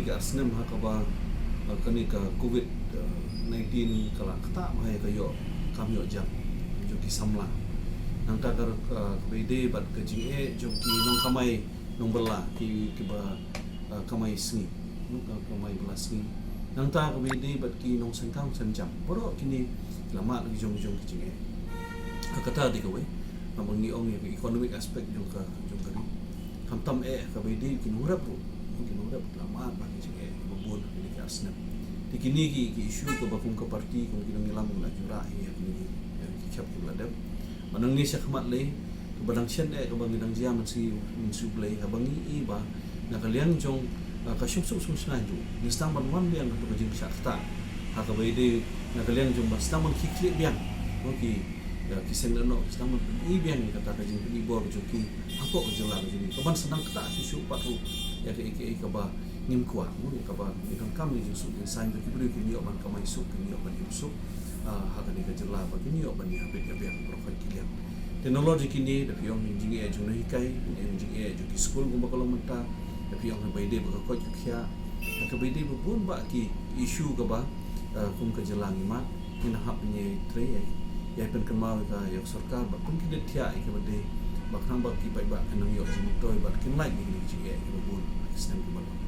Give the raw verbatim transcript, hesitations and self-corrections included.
Ka ar snem ha kaba, uh, kane ka covid nineteen ka la ktah bha ïa ka ïoh kam ïoh jam jong ki samla. Nangta ka, uh, kaba ïadei bad ka jingeh jong ki nongkamai nongbylla, ki, kiba, uh, kamai sngi, uh, kamai bylla sngi. Nangta kaba ïadei bad ki nongseng kam seng jam. Baroh kine la mad la ki jong jong ki jingeh. Ka kata dei kawei. Namar ngi ong ïa ka economic aspect jong ka, jong ka ri. Khamtam eh kaba ïadei ki nongrep ruh. Ki nongrep la mad bha ki jingeh kiba bun ha kine ki ar snem. Te kine ki, ki issue kaba kum ka party, kum ki nongïalam ngi la jurah ïa kine ki, ïa ki khep kiba la dep. Ba nangne shakhmat lei, kaba dang shen eh kaba ngi dang jia mynsiem, mynsiem Blei, haba ngi i ba na ka liang jong, ah, ka shong suk shong shngaiñ ruh, ngi sdang ban wan biang ha kato ka jingshah ktah. Ha kaba ïadei na ka liang jong ban sdang ban khie khlieh biang, no, ki, ïa, ki seng lehnoh, ki sdang ban pyni biang ïa kata ka jingpyni bor jong ki hapoh ka jylla ka jong ngi. Kaban sdang ktah shuh shuh pat ruh ïa kaei kaei kaba ngim kwah, no, ïa kaba ngi donkam ïa ka jingsuk jingsaiñ ba ki briew kin ïoh ban kamai suk, kin ïoh ban im suk, ah, ha kane ka jylla, ba kin ïoh ban ïa bit ïa biang baroh kawei ki liang. Te nalor jong kine, da phi ong jingeh jong nonghikai, jingeh jong ki skul kumba ka long mynta, da phi ong kaba ïadei bad ka koit ka khiah, kaba ïadei bad bun bah ki issue kaba, eh, kum ka jylla ngi mad, ngin hap ban ïatrei, ïa, ïa pynkynmaw ïa ka, ïa ka sorkar, bad pynkyndit thiah ïa kaba dei, ba khnang ba ki paidbah kin nang ïoh jingmyntoi, bad kin lait ïa kine ki jingeh kiba bun ha ki snem kiba long.